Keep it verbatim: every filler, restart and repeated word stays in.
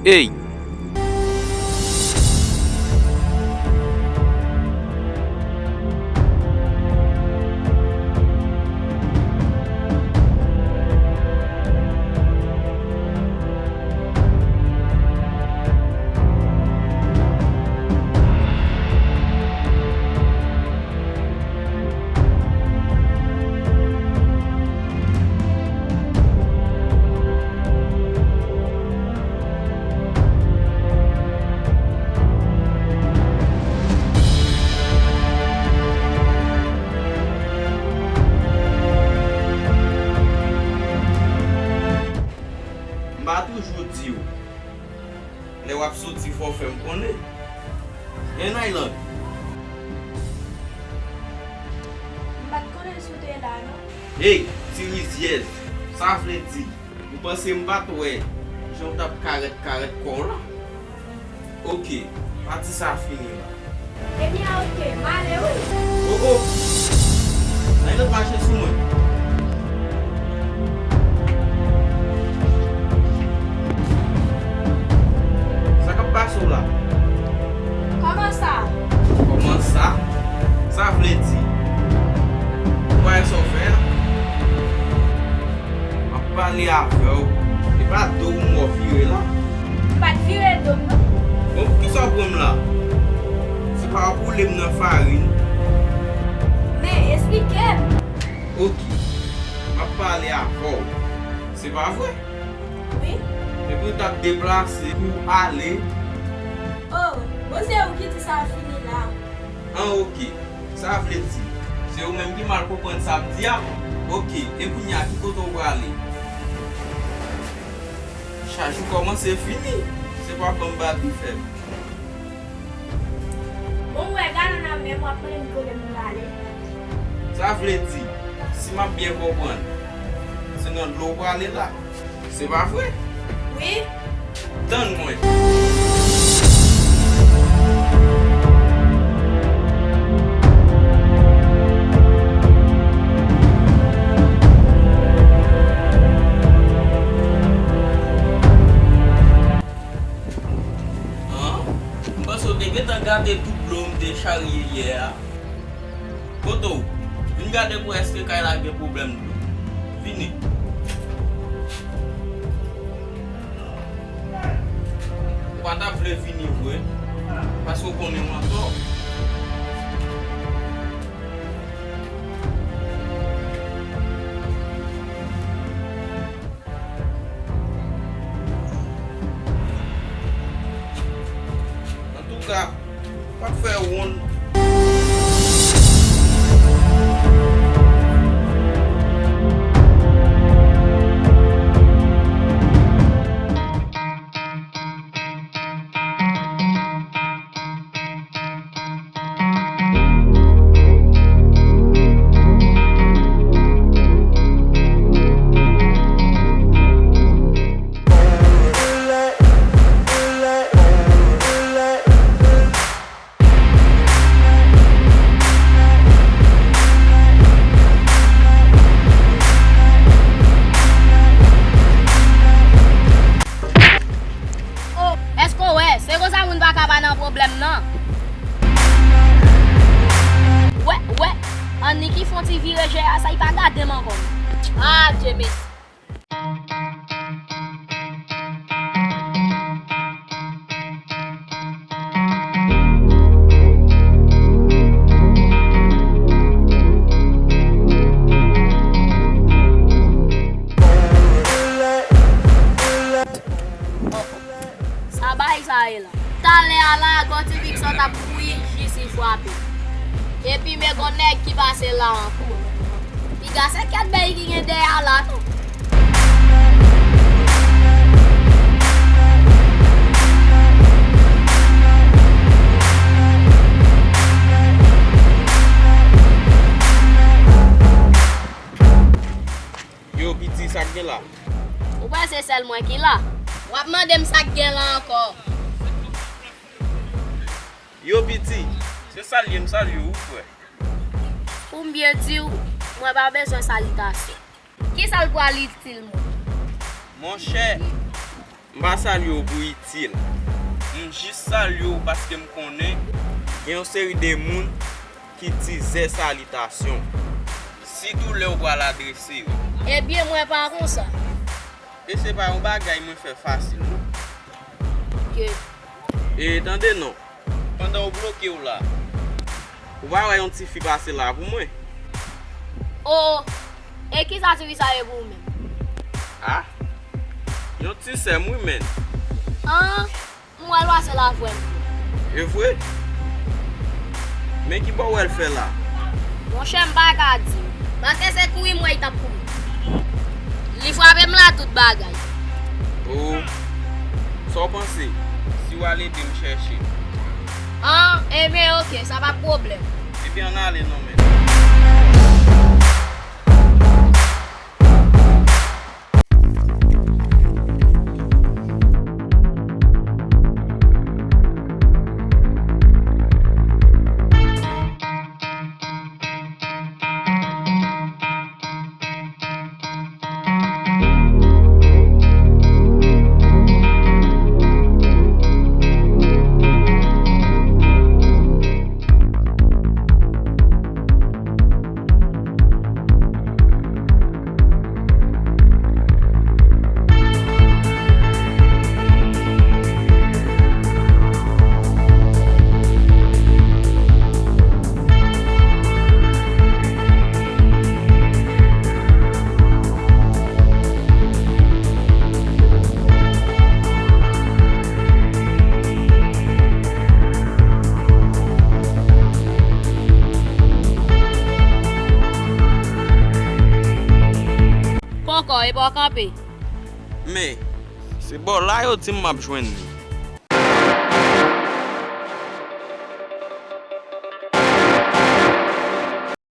Ey! M pa toujou di w, lè w ap soti, fò w fè m konnen. Hein, Nailand? M pa t konnen si w te la, non. Hey, ti rizyèz, sa vle di, ou panse m pa t wè jan w t ap karèt karèt kò w la? Oke, pati sa fini la. Ebyen, oke, m ale wi. Oh, oh! Nailand mache sou mwen. Sa k ap pase w la? Kòman sa? Kòman sa? Sa vle di, ou pa wè sa w fè a? M ap pale avè w. E pa do w m wè w vire la. M pa t vire do m, non. Bon, poukisa w pran m la? Se pa w ap woule m nan farin. Men, esplike m. Oke. M ap pale avè w. Se pa vre? Wi. Epi w t ap deplase pou w ale. Oh, bon, se ou ki di sa fini la. An, oke. Sa vle di, se ou menm ki mal konprann sa m di a? Oke, e kounye a, ki kote w prale? Chaj ou kòmanse fini. Se pa ban m bati fèb. Bon, m wè galon nan men m, w ap mande m kote m prale. Sa vle di, si m ap byen konprann, se nan dlo w prale la. Se pa vre? Wi. Tann mwen. An? M panse w te gentan gate tout dlo m te charye yè a. Kote w? Vin gade pou wè èske kay la gen pwoblèm dlo. Vini. Ou pa t ap vle vini vre, paske w konnen w antò. Antouka, w ap fè wonn. Oh, èske w wè? Se konsa moun pa ka pa nan pwoblèm nan. Wè, wè, Anni ki fè yon ti vire jè a, sa, li pa gade m ankò. Adye mesye. Sa bay sa ye la. Talè a la, Gòtivik sa t ap bouyi jis li frape. Epi men gon nèg ki pase la ankò. Piga se kèt bèy ki gen dèyè a la tou. Yo, piti, sa k gen la? Ou kwè se sèl mwen ki la? W ap mande m sa k gen la ankò? Yo, piti, se salye m salye w, wi, frè. Pou m byen di w, mwen pa bezwen salitasyon. Kisa l pral itil mwen? Monchè, M pa salye w pou itil. M jis salye w paske m konnen gen yon seri de moun ki tizè salitasyon. Sitou lè w pral adrese yo. Ebyen, mwen pa konsa. E se pa yon bagay mwen fè fasil, non. Ke. E tande non, pandan w bloke w la, ou pa wè yon tifi pase la pou mwen? O, e kisa tifi sa ye pou ou menm? A, yon ti sè m wi, menn. An, m wè l pase la avè m. E vre? Men ki bò w wè l fè la? Monchè, m pa ka di w. Paske se kouri m wè li t ap kouri. Li frape m la tout bagay. O, sa w panse? Si w al ede m chèche. An, ebyen, oke, sa pa pwoblèm. Ebyen, ann ale non, menn. Poko, e pa w kanpe. Men, se bò la yo di m m ap jwenn li.